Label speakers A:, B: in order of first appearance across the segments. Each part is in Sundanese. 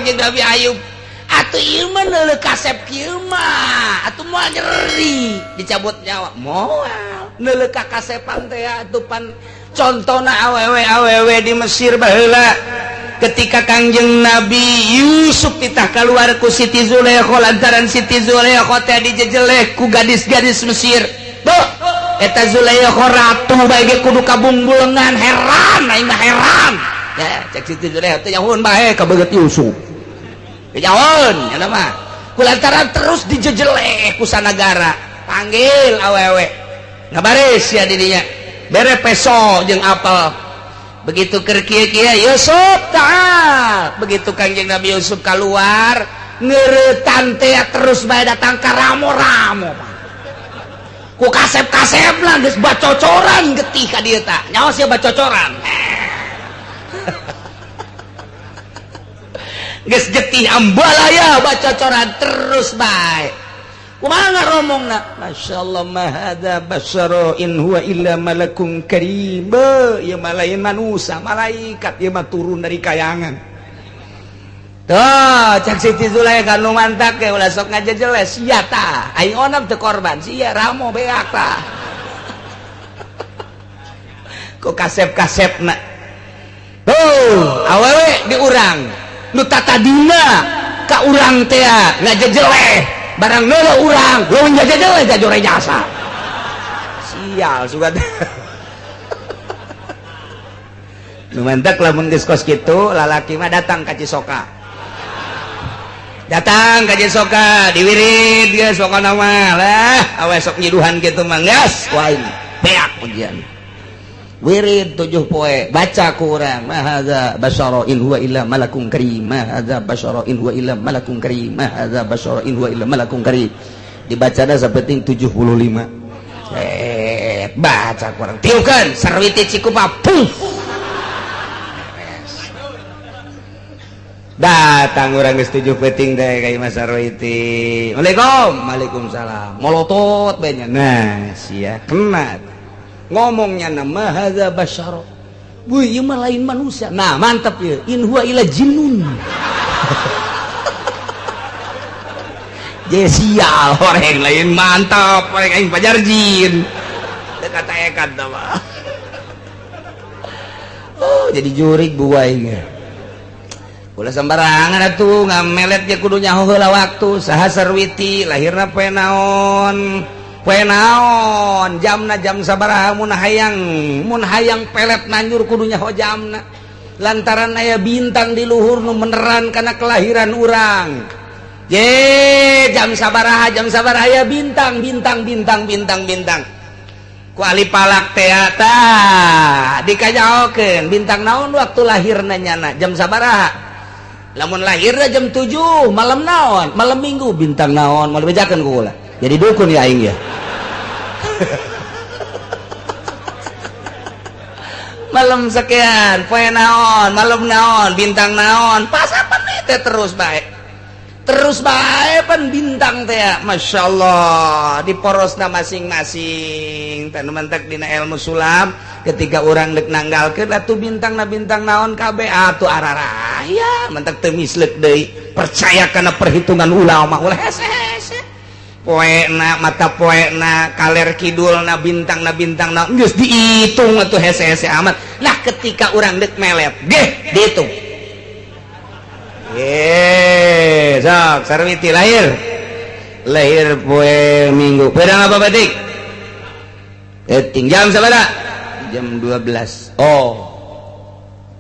A: Kangjeng Nabi Ayub. Atuh ieu mah neuleuh kasep kieu mah atuh moal nyeri dicabut nyawa moal neuleuh ka kasepan teh atuh pan contona awewe awewe di Mesir baheula ketika Kangjeng Nabi Yusuf titah keluar ku Siti Zulaikha lantaran Siti Zulaikha teh dijejeleh ku gadis-gadis Mesir. Tuh eta Zulaikha ratu bae ge kudu kabungbulengan, heran aing mah heran. Ya cek Siti Zulaikha teh nyahoeun bae ka beungeut Yusuf. Nyahoeun nya mah kulantaran terus dijejeleh ku sanagara, panggil awewe ngabaris ya didinya bere peso jeung apel. Begitu keur kieu-kieu Yusuf taat, begitu Kangjeng Nabi Yusuf keluar ngeuretan teh terus bae datang ka ramo-ramo ku kasep-kasep lah geus bacocoran getih ka dieu tah nyaho sia bacocoran geus getih ambalaya bacocoran terus bae. Kumaha ngaromongna? Masyaallah ma hadza basyara in huwa illa malakun karim. Ieu mah lain manusia, malaikat ieu mah turun dari kayangan. Tuh, cek Siti Zulaikha nu mantak ge ulah sok ngajejeles sia tah. Aing onam teu korban, sia ramo beak tah. Ku kasep-kasepna. Tuh, awewe di urang nu tatadina ka urang teh ngajejeleh barang neuleuh urang leuwih ngajejeleh jajore jasa. Sial sugan. Nu mantak lamun geus kos kitu lalaki mah datang ka Cisoka. Datang ka Cisoka diwirid geus pokona mah lah awe sok nyiduhan kitu mah geus ku aing beak ujian. Wirid 7 poe baca ku urang ma hadza basyara in huwa illa malakun karim ma hadza basyara in huwa illa malakun karim ma hadza basyara in huwa illa malakun karim. Dibacana sapenting 75. Baca ku urang tiukeun sarwiti cikupa puf. Datang urang geus 7 peuting teh ka Imah Sarwiti. Waalaikum. Waalaikumsalam. Molotot bae nya. Nah, sia kena. Ngomongnya nama hadza basyara. Wih, ieu mah lain manusia. Nah, mantap ya. In huwa illa jinnun. Je sial orang lain mantap, orang aing pajar jin. Teu kata-ekat tah mah. Oh, jadi jurig buai. Ulah sembarangan atuh ngamelet ge kudu nyaho heula waktu. Saha Sarwiti lahirna poe naon? Poe naon? Jamna jam sabaraha mun hayang pelet nanjur kudu nyaho jamna. Lantaran aya bintang di luhur nu meneran kana kelahiran urang. Je jam sabaraha aya bintang bintang bintang bintang bintang. Ku ahli palak teh tah dikajaokeun bintang naon waktu lahirna nyana jam sabaraha. Lamun lahirna jam 7 malam naon? Malam Minggu bintang naon? Mau dibejakeun ku kula. Jadi dukun ya aing ya. Malam sekian, poe naon, malam naon, bintang naon, pas apa nih teh terus bae. Terus bae pan bintang teh, Masya Allah, di porosna masing-masing. Tah nu mantak dina ilmu sulam ketika urang deuk nanggalkeun atuh bintang na bintang naon kabeh atuh araraya, mantak teu misleuk deui. Percaya kana perhitungan ulama ulah hese-hese. Poena mata poena kaler kidulna bintang na bintang na geus dihitung atuh hese-hese amat. Nah ketika urang deuk melet geh dihitung. Sok Sarwiti lahir lahir poe Minggu. Pedang apa batik? Eting jam sabaraha? Jam 12. Oh.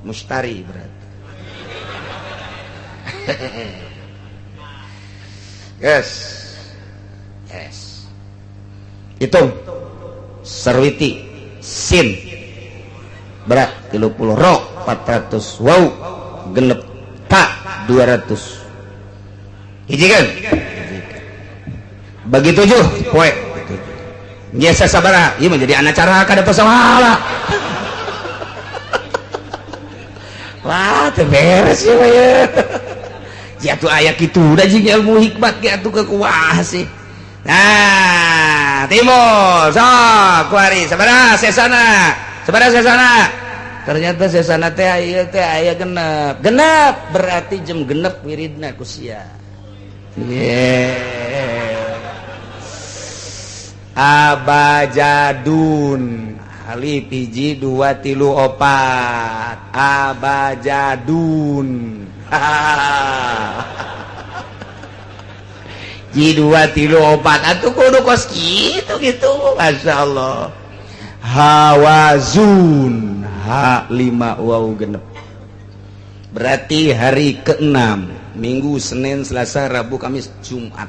A: Mustari berarti. Yes. Yes. Hitung. Sarwiti sin berat 30 ro 400 wow genep ta 200 hiji kan bagi 7 poe biasa sabaraha ieu menjadi anak cara kada pasahala. Wah teu beres ieu mah ya. Jatuh aya kitu da jeung ilmu hikmat ge atuh kekuah sih. Nah, timur sok kuari sabaraha sesana? Sabaraha sesana? Ternyata sesana teh aya teh aya genep. Genep berarti jam genep wiridna ku sia. Yeah. Abajadun alif hiji dua tilu opat abajadun. Ji dua tilu opat atuh kudu kos kitu gitu. Masya Allah. Hawazun H lima waw genep berarti hari ke-6 Minggu, Senin, Selasa, Rabu, Kamis, Jumat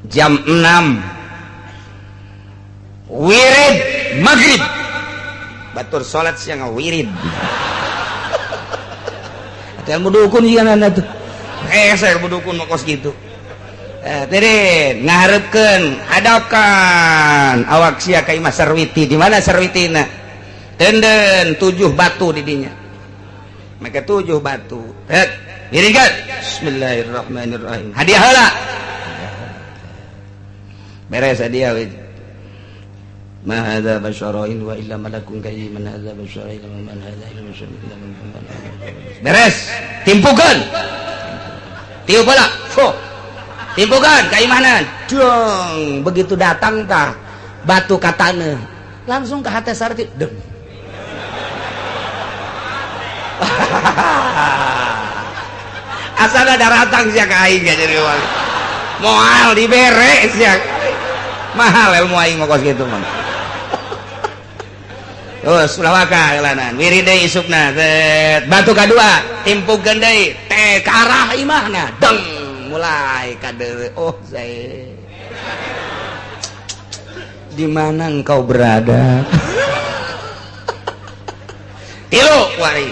A: jam 6 wirid maghrib batur salat siang wirid. Ada ilmu dukun juga nana tuh, saya ilmu dukun mah kos gitu. Ngarepkeun hadapkan awak sia ka imah Sarwiti. Di mana Sarwitina? Tenden 7 batu di dinya. Maka 7 batu. Tek, wiridkan. Bismillahirrahmanirrahim. Hadiah heula. Beres hadiah we. Ma hadza basyarain wa illa malakun karim man hadza basyarain wa man hadza illa basyarun illa man. Beres, timpukeun. Tiup heula. Fuh. Timpukan keimanan dong. Begitu datang tah batu katana langsung ke hati Sarti deng. Asal ada datang sia ka aing jadi wali moal dibere sia mahal ilmu aing mah kos kitu mah. Terus ulah waka elanan wirid deui isukna batu kadua timpukeun deui teh ka arah imahna deng mulai kade. Oh saya di mana engkau berada? Tilu wari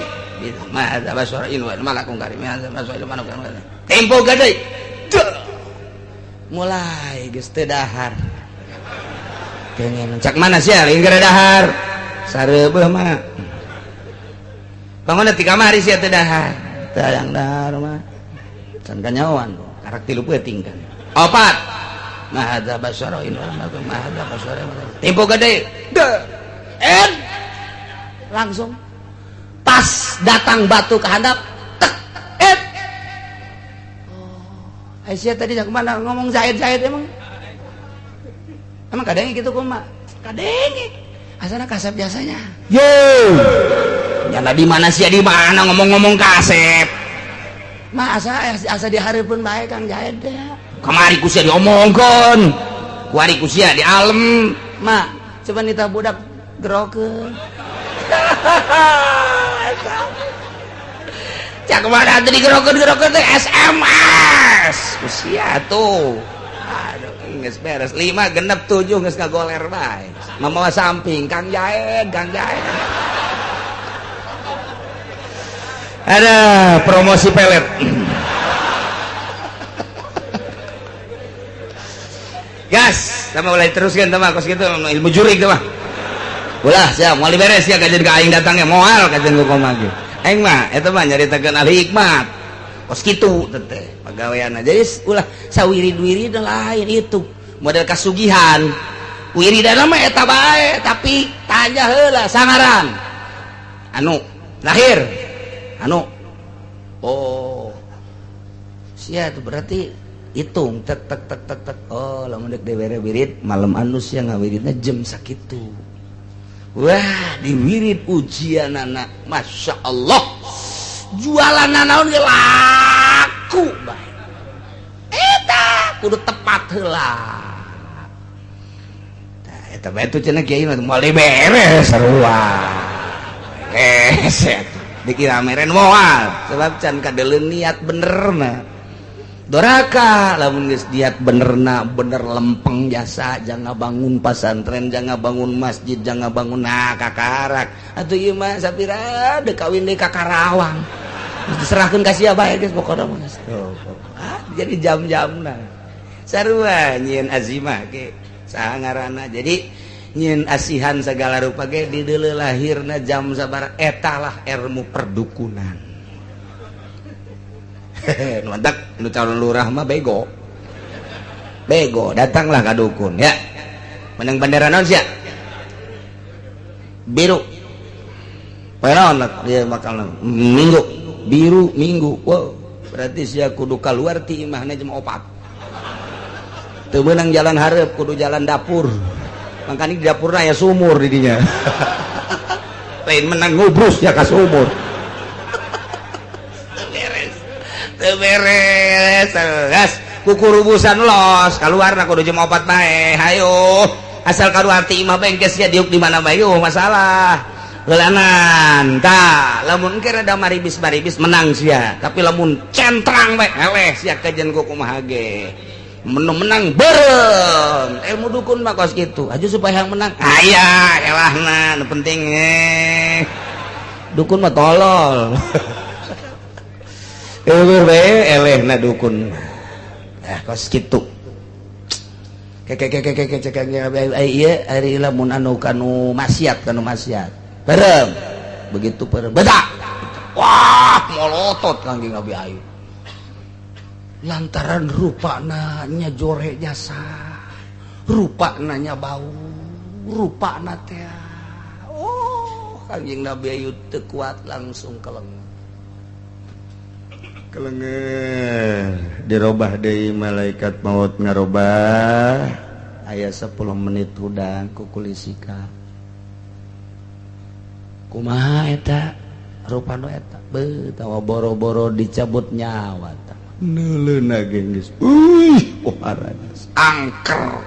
A: tempo gade mulai geus teu dahar pengen cak mana sih lain gara dahar sareubeeh mah bangun di kamari sia teu dahar teu hayang dahar mah can kanyawan karak tilu peuting kan opat mahadza basyarain mahadza basyarain tempo gede en langsung pas datang batu ke handap tek et. Oh Aisyah tadi jak mana ngomong Zaid-Zaid emang emang kadenge gitu kumaha kadenge asana kasep biasanya yo nyana di mana sih di mana ngomong-ngomong kasep mah asa asa dihareupeun bae Kang Zaid teh kamari ku sia diomongkeun kuari ku sia di alem mak coba nita budak gerokeun. Cak mana tadi gerokeun-gerokeun teh SMS ku sia tuh. Aduh geus beres 5 genep 7 geus ngagoler bae mamawa samping Kang Zaid Kang Zaid. Ada promosi pelet. Gas, sama mulai teruskan sama kos gitu ilmu jurik tuh mah. Ulah siap, mau beres ya kajian ke aing datangnya moal kajian ku komagi. Aing mah eta mah nyaritakeun ahli hikmat. Kos kitu teh pagaweanna. Jadi ulah sawirid-wirid lain itu model kasugihan. Wiridan mah eta bae tapi tanya heula sangaran. Anu lahir anu oh sia itu berarti hitung tek tek tek tek tek. Oh lamun dek dewere wirid malam anu sia ngawiridna jam sakitu. Wah diwirid ujian anak Masya Allah jualan naon ge laku bae eta kudu tepat heula. Tah eta bae tuh cenah kiai mah moal beres sarua beres dikira meren moal sebab can kadeuleun niat benerna doraka. Lamun geus niat benerna bener lempeng jasa jangan bangun pasantren jangan bangun masjid jangan bangun nah kakarak atuh ieu mah sapira deuk kawin deui ka Karawang diserahkeun ka sia bae geus pokona mah. Jadi jam-jamna sarua nyieun azimah ge saha ngaranna jadi nyieun asihan segala rupa ge di deuleu lahirna jam sabar eta lah ilmu perdukunan. Mantak nu calon lurah mah bego bego datanglah ka dukun ya menang bendera naon sia biru Poe naon dia bakal minggu biru minggu. Wow, berarti sia kudu keluar ti imahna jam 4. Teu meunang jalan hareup, kudu jalan dapur. Makanya di dapurna ya sumur di dinya. Lain menang ngubrus ya ka sumur. Teu beres. Teu beres. Gas kukurubusan los keluar kudu jam 4 bae. Hayo. Asal keluar ti imah bengkes ya diuk di mana bae oh masalah. Heulanan tah lamun engke rada maribis-maribis menang sia, tapi lamun centrang bae eleh sia kajen ku kumaha ge. Menang bareng ilmu dukun mah kos kitu aja supaya yang menang aya elahna nu penting dukun mah tolol. Eueuh bae elehna dukun ah kos kitu. Keke keke keke cek ieu ari lamun anu kanu maksiat bareng begitu bareng bedak wah molotot Kangjeng Nabi Ayub lantaran rupana nya jore jasa rupana nya bau rupana teh oh Kangjeng Nabi Ayub teu kuat langsung keleng kelenger dirobah deui malaikat maut ngarobah aya 10 menit hudang ku kulisika kumaha eta rupa nu eta beuh tawa boro-boro dicabut nyawa tah neuleuna ge geus uih pohara angker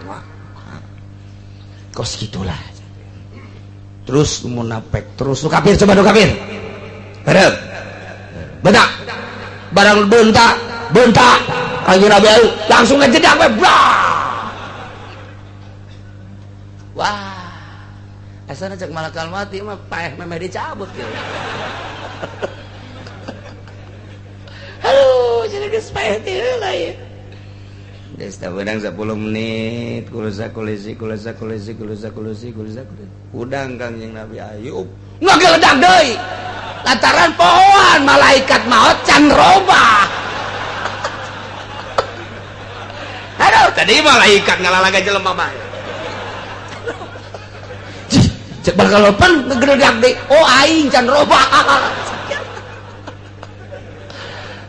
A: kos gitulah terus munafik terus nu kafir coba nu kafir hareup bedak barang bentak bentak Kangjeng Nabi Ayub langsung ngejedak we blah wah asana cek malakal mati mah paeh memeh dicabut gitu. Aduh, jadi geus paeh teh heula ieu. Geus tah beunang 10 menit kulusa kulisi kulusa kulisi kulusa kulisi kulusa kulisi. Udang Kangjeng Nabi Ayub ngageledak deui. Lantaran pohoan malaikat maut can robah. Aduh, tadi malaikat ngalalaga jelema mah. Cek bakal pan ngegeledak deui. Oh aing can robah.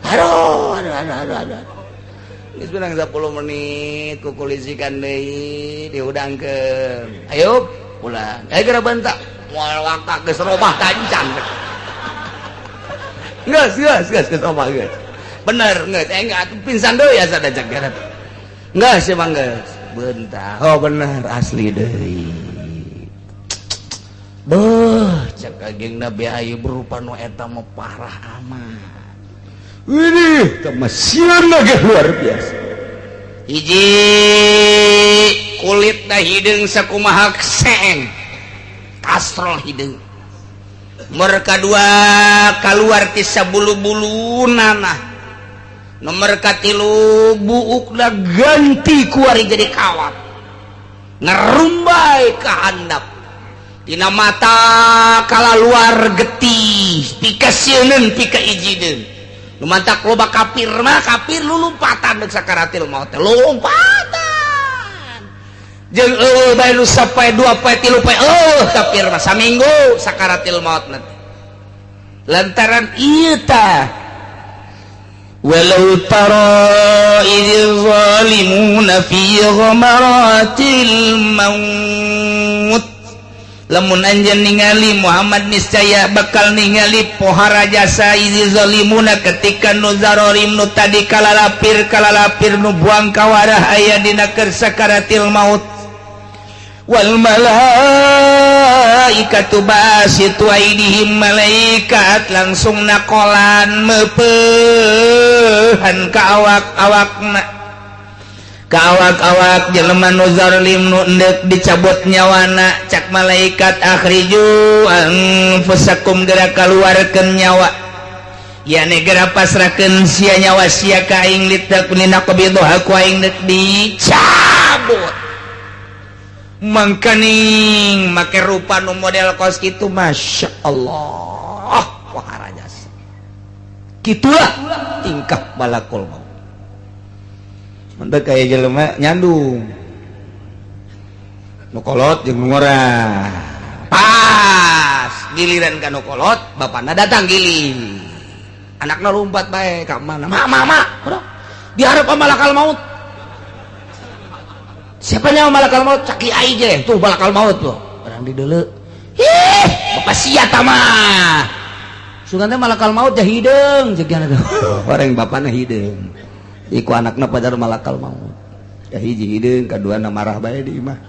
A: Aduh, aduh, aduh, aduh, aduh. Geus beunang 10 menit kukulisikan deui dihudangkeun. Ayo pulang. Ayo geura bentak. Moal wakak geus robah tancan. Geus, geus, geus, geus robah geus. Bener geus, enggak pingsan deui asa da cek garap. Geus emang geus. Bentar. Oh bener asli deui. Beuh, cek Kangjeng Nabi Ayub berupa nu eta mah parah amat. Widih, teh mah sieun ge luar biasa. Hiji kulitna hideung sakumaha seeng. Kastrol hideung. Nomor kadua kaluar ti sabulu-bulu nanah. Nomor katilu buukna ganti kuari jadi kawat. Ngerumbai ka handap. Dina mata kalaluar getih pika sieuneun pika ijineun. Nu mantak loba kafir mah kafir lulumpatan deuk sakaratil maut teh lompatan. Jeung eueuh bae nu sapoe dua poe tilu poe eueuh kafir mah saminggu sakaratil maut nanti. Lantaran ieu tah walau tara idz zalimuna fi ghamaratil maut lamun anjeun ningali Muhammad niscaya bakal ningali pohara jasa izi zalimuna ketika nu zarorim nu tadi kalalapir kalalapir nu buang kawarah aya dina keur sakaratil maut wal malaikatu basitu aidihim malaikat langsung nakolan meupehan ka awak-awakna ka awak-awak jelema nu zalim nu endek dicabut nyawana cak malaikat akhriju anfusakum geura kaluarkeun nyawa ya negara pasrahkeun sia nyawa sia ka aing litakuna qabidha ku aing deuk dicabut mangkaning make rupa nu model kos kitu Masya Allah wahara jasa kitulah tingkah malakul maut. Mantap kayak jelema nyandung nu kolot jeung nu ngora pas Giliran ka nu kolot, bapakna datang giling, anakna lompat bae ka mana, "Ma, ma, ma, diharap malakal maut." Siapa nyawa malakal maut? Cak kiai ge tuh malakal maut tuh orang di deuleu. Ih, bapak sia mah sugan teh malakal maut ya hideung ceuk orang. Bapakna hideung iku anakna pada malakal maut ya. Hiji hideung, kadua na marah bae di imah,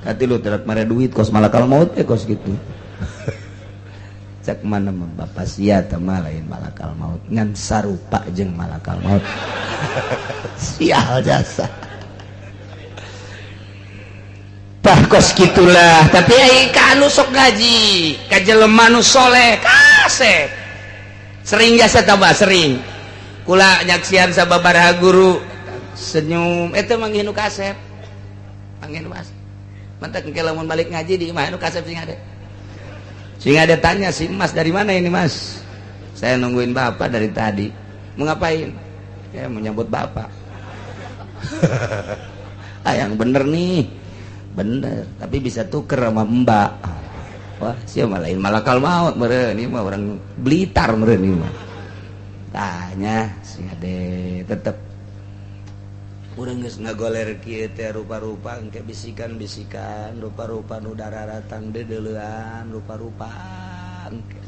A: katilu tidak mere duit kos malakal maut ya kos gitu. Cak mana mah, bapak sia mah lain malakal maut, ngan sarupa jeung malakal maut. Sial jasa. Tah, kos gitulah. Tapi ai ka anu sok ngaji, ka jelema nu soleh, kasep sering jasa tambah sering kula nyaksian sababaraha guru senyum eta manggih nu kasep, manggih nu kasep. Mantak engke lamun balik ngaji di imah nu kasep sing ada, sing ada tanya si Mas, "Dari mana ini, Mas?" "Saya nungguin Bapak dari tadi." "Mau ngapain?" "Ya menyambut Bapak." "Ah, yang bener nih." "Bener, tapi bisa tuker sama Mbak." Wah, siapa lain malakal maut meureun, ini mah orang Blitar meureun ini mah. Tanya sing ade tetep urang geus ngagoler kieu teh rupa-rupa engke bisikan-bisikan rupa-rupa nu daratang deudeulean rupa-rupa engke.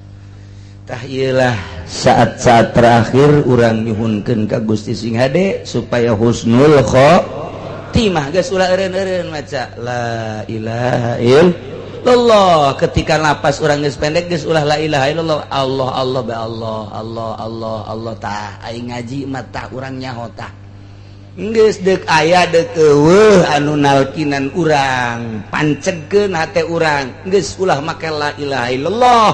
A: Tah, ieulah saat-saat terakhir urang nyuhunkeun ka Gusti sing hade supaya husnul khotimah. Geus, ulah eureun-eureun maca la ilaha illallah. Ketika napas urang geus pendek, geus ulah la ilaha illallah, Allah, Allah ba, Allah, Allah, Allah, Allah. Tah, aing ngaji mah tah urang nyaho. Tah, geus deuk aya deuk eueuh anu nalkinan urang, pancegkeun hate urang. Geus, ulah make la ilaha illallah.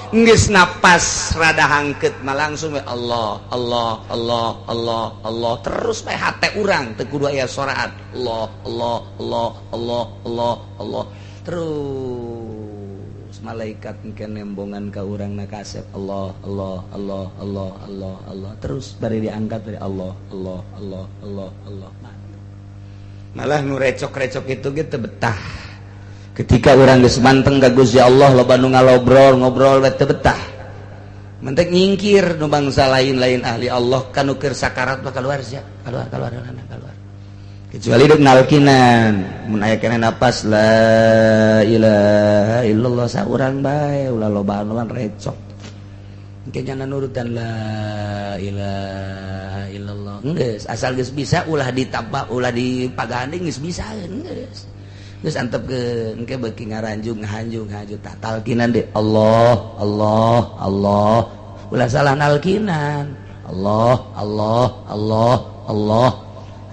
A: Geus napas rada hangkeut mah langsung we Allah, Allah, Allah, Allah, Allah terus bae hate urang, teu kudu aya soraat. Allah, Allah, Allah, Allah, Allah, Allah terus. Malaikat engke nembongan ka urang na kasep Allah, Allah, Allah, Allah, Allah, Allah terus. Bari diangkat dari Allah, Allah, Allah, Allah, Allah. Malah nu recok-recok itu gitu betah. Ketika orang geus manteng ka Gusti Allah, loba nu ngalobrol ngobrol teu betah, mentek nyingkir nu bangsa lain-lain ahli Allah. Kanu keur sakarat mah keluar sia, keluar, keluar, keluar, keluar, kecuali dek nalkinan. Mun aya keneh napas la ilaha illallah saurang bae, ulah lobaan recok. Engke jangan nurutan la ilaha illallah. Geus, asal geus bisa, ulah ditambah, ulah dipaganding. Geus bisa, geus, geus antepkeun. Engke beuki ngaranjung, ngahanjung, ngahanjung. Tah, talkinan deh Allah, Allah, Allah. Ulah salah nalkinan. Allah, Allah, Allah, Allah.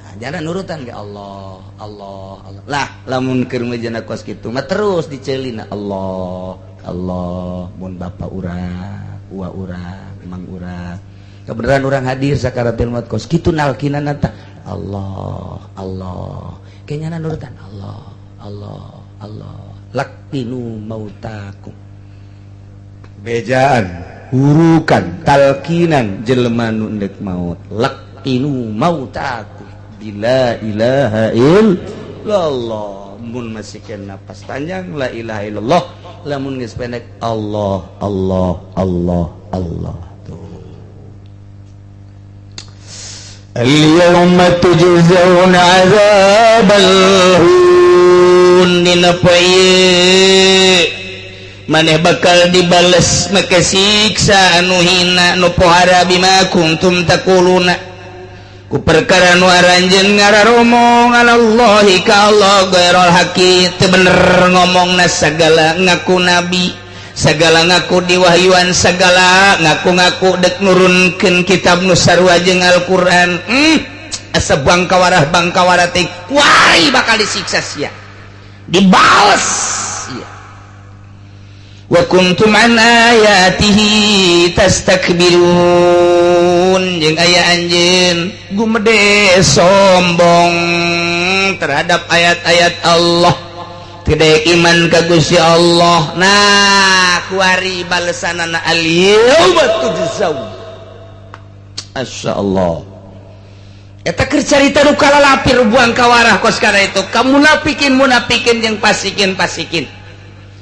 A: Nah, jangan nurutan ke Allah, Allah, Allah lah. Lamun keur mejana kos kitu mah terus dicelina Allah, Allah. Mun bapak urang, uwa urang, emang urang kebenaran urang hadir sakaratul maut kos kitu nalkinan tah Allah, Allah. Kayaknya nurutan Allah, Allah, Allah. Laqinu mautakum, bejaan hurukan talkinan jelema nu endek maut. Laqinu mautakum bila ilaha illallah. Mun masih kena napas panjang, la ilaha illallah. Lamun geus pendek, Allah, Allah, Allah, Allah. Tuh. Al-yawma tujzauna azabal hun. Dina poe maneh bakal dibales make siksa anu hina, nu pohara. Bima kuntum taquluna, ku perkara nu aranjeun ngararomong, alallahi ka Allah, ghairul haqqi, teu bener ngomongna. Sagala ngaku nabi, segala ngaku diwahyuan, segala ngaku-ngaku dek nurunkeun kitab nu sarua jeung Al-Qur'an. Asa bangkawarah, bangkawarah teh kuari bakal disiksa sia, dibales sia. Wa kuntum an ayatihi tastakbirun, jeung aya anjeun gumede sombong terhadap ayat-ayat Allah, tidak iman ka Gusti Allah. Nah, kuari balesanana al yauma tujzaun. Masya Allah, eta keur carita nu kalalapir buang kawarah kos kana itu ka munafikin munafikin jeung fasikin fasikin.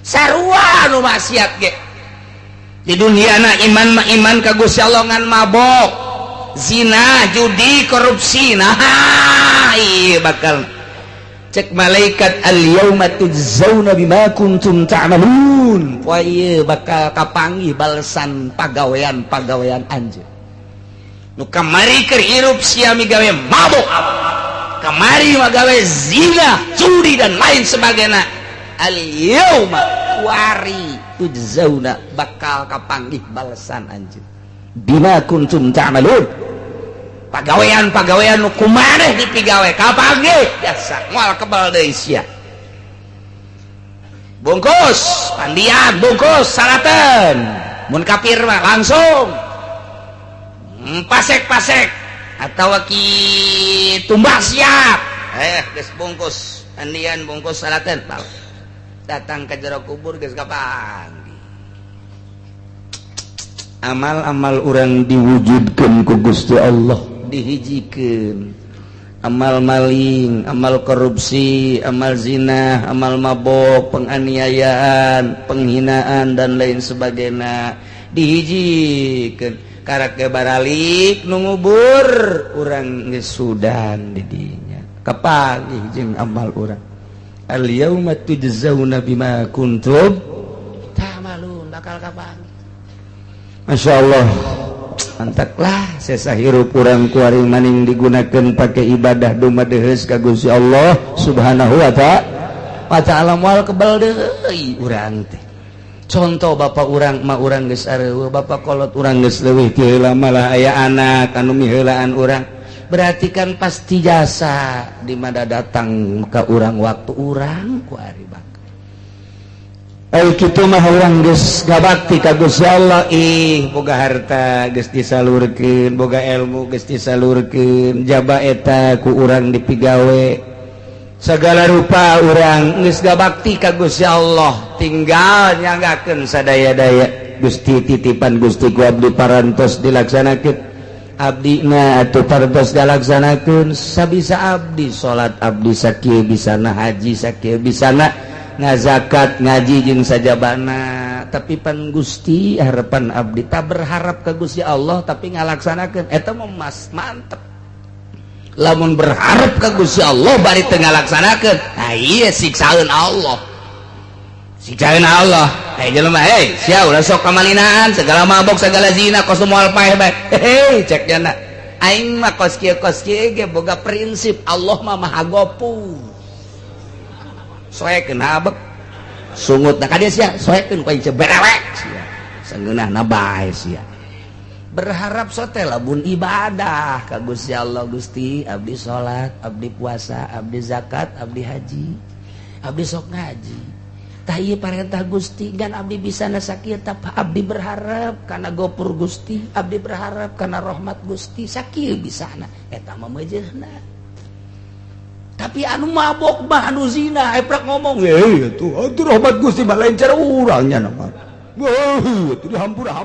A: Sarua anu maksiat ge di dunia na iman mah iman ka Gusti Allah, ngan mabok, zina, judi, korupsi. Nah, iya bakal cek malaikat, "Al yauma tujzauna bima kuntum ta'malun." Wah, iya bakal kapanggih balesan pagawean-pagawean anjeun nu kamari keur hirup. Sia migawe mabok, kamari magawe zina, judi, dan lain sebagainya. Al yauma kuari tujzauna, bakal kapanggih balesan anjeun bima kuntum ta'malun. Pagawean-pagawean nu kumaneh dipigawe kapanggih biasa, moal kebal deui sia. Bungkus pandian, bungkus salaten. Mun kafir mah langsung pasek-pasek atau ki tumbak siap. Geus bungkus pandian, bungkus salaten, datang ke jero kubur geus kapanggih. Amal-amal urang diwujudkan ku Gusti Allah, dihijikan amal maling, amal korupsi, amal zina, amal mabok, penganiayaan, penghinaan, dan lain sebagainya dihijikan. Karak ge baralik nu ngubur urang geus sudan didinya kapanggih jeung amal urang. Al yauma tujzauna bima kuntum ta'malun, bakal kapanggih. Masya Allah, mantaklah sesa hirup urang kuari maning digunakan pakai ibadah dumadeheus ka Gusti Allah Subhanahu wa ta'ala, moal kebal deui urang teh. Contoh bapak urang, ma urang geus areuweuh, bapak kolot urang geus leuwih ti heula, malah aya anak anu miheulaan urang, berarti kan pasti jasa di mana datang ke urang waktu urang kuari bakal. Ay kitu mah urang geus gabakti ka Gusti Allah. Ih, boga harta geus disalurkeun, boga ilmu geus disalurkeun, jaba eta ku urang dipigawe segala rupa, urang geus gabakti ka Gusti Allah, tinggal nyanggakeun sadaya-daya. Gusti, titipan Gusti ku abdi parantos dilaksanakeun, abdi na atuh parantos dilaksanakeun sabisa abdi. Salat abdi sakieu bisana, haji sakieu bisana, ngazakat, ngaji jeung sajabana. Tapi pan Gusti harapan abdi tak berharap ke Gusti Allah tapi ngalaksanakeun, eta mah mas mantep. Lamun berharap ke Gusti Allah bari teu ngalaksanakeun, nah iya siksaeun Allah, siksaeun Allah. Hei jelema, hei sia, ulah sok kamalinaan, segala mabok, segala zina, kos moal paeh bae. Hei, cek jana, aing mah kos kieu ge boga prinsip, Allah mah Maha Gopur. Soekeun habek sungut nah ka sia, soekeun ku aing berewek sia, sangeunahna bae sia. Berharap sote labun ibadah ka Gusti Allah. Gusti, abdi salat, abdi puasa, abdi zakat, abdi haji, abdi sok ngaji. Tah, ieu parentah Gusti gan abdi bisa sakieu, tapi abdi berharap karena gopur Gusti, abdi berharap karena rahmat Gusti, sakieu bisana. Eta mah meujeuhna. Tapi anu mabok mah, anu zina, eprak ngomong, "Eh, itu atuh rahmat Gusti mah lain cara urang nya." Wah, itu dihampura.